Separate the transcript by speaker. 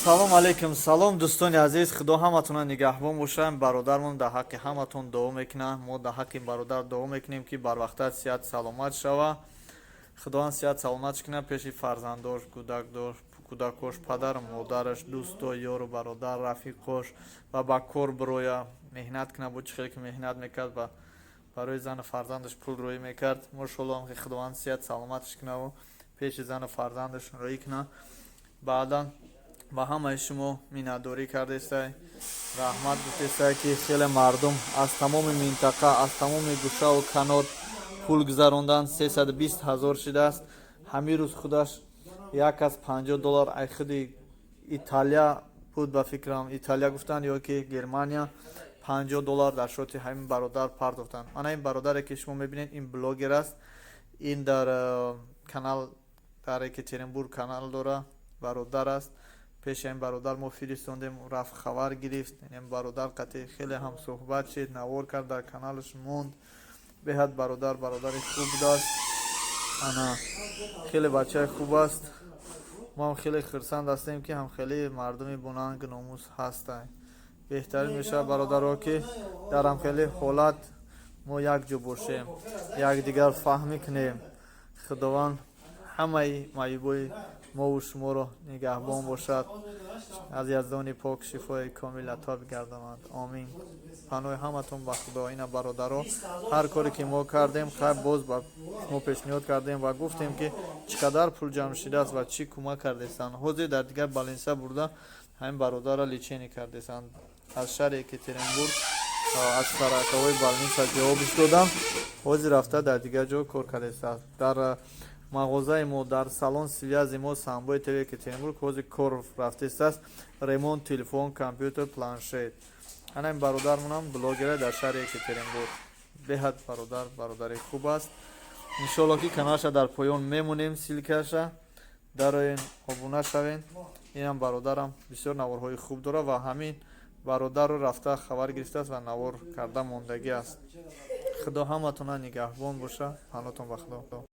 Speaker 1: Салом алейкум, салом, дӯстони азиз. Худо ҳаматона нигаҳбон бошад. Бародармон дар ҳаққи ҳаматон дуо мекунад. Мо дар ҳаққи бародар дуо мекунем, ки барвақтат сиҳат саломат шава. Худованд сиҳат саломатш кунад, пеши фарзандош, кӯдакдош, кӯдакош, падару модараш, дӯсто, ёру бародар, рафиқош ва ба кор бироя, меҳнат кунад. Бо чӣ хеле ки меҳнат мекард ва барои зану фарзандаш пул рӯӣ мекард, мошолло, ки Худованд сиҳат саломаташ кунаву пеши зану фарзандаш рӯӣ кунад. Баъдан ба ҳамаи шумо миннатдорӣ кардестай, раҳмат гуфтестай, ки хеле мардум аз тамоми минтақа, аз тамоми гӯшаву канор пул гузарондан. 320 ҳазор шудааст. Ҳамин рӯз худаш як аз 50 доллар ай худи Италия буд, ба фикрам, Италия гуфтанд ё ки Германия, 50 доллар дар шоти ҳамин бародар партофтанд. Ана ин бародаре, ки шумо мебинед, ин блогер аст. Ин дар канал дар Екатеринбург канал дора, бародар аст. Пеши ин бародар мо фиристондем, рафт, хабар гирифт. Ин бародар қатъи хеле ҳам суҳбат шид, навор кард, дар каналаш монд. Беҳад бародар, бародари хуб будааст. Ана хеле бачаи хуб аст. Мо ҳам хеле хурсанд ҳастем, ки ҳам хеле мардуми бонанг номус ҳастанд. Беҳтарин мешавад, бародаро, ки дар ҳамхели ҳолат мо якҷо бошем, якдигар фаҳмӣ кунем. Худованд ҳамаи маъюбои мову шуморо нигаҳбон бошад, аз Яздони пок шифои комил ато бигардонад, омин. Паноҳи ҳаматон ба Худо. Ина, бародаро, ҳар коре ки мо кардем, хайр, боз ба шумо пешниҳод кардем ва гуфтем, ки чӣ қадар пул ҷамъ шудааст ва чӣ кӯмак кардестанд. Ҳозир дар дигар больница бурда, ҳамин бародарро лечение кардестанд. Аз шаҳри Екатеринбург, аз сорокавой больница ҷавобиш додам. Ҳозир рафта, дар дигар ҷо кор кардестааст. Дар мағозаи мо, дар салон связи мо, Самбои ТВ Екатеринбург, ҳозир кор рафтестааст: ремонт телефон, компютер, планшет. Ана ин бародармонам блогера дар шаҳри Екатеринбург. Беҳад бародар, бародари хуб аст. Иншоалло, ки каналаша дар поён мемонем, ссылка ша, дароен, обуна шавен. Инам бародарам бисёр наворҳои хуб дорад ва ҳамин бародарро рафта, хабар гирифтааст ва навор карда мондагӣ аст. Худо ҳаматона нигаҳбон боша. Паноҳтон ба Худо.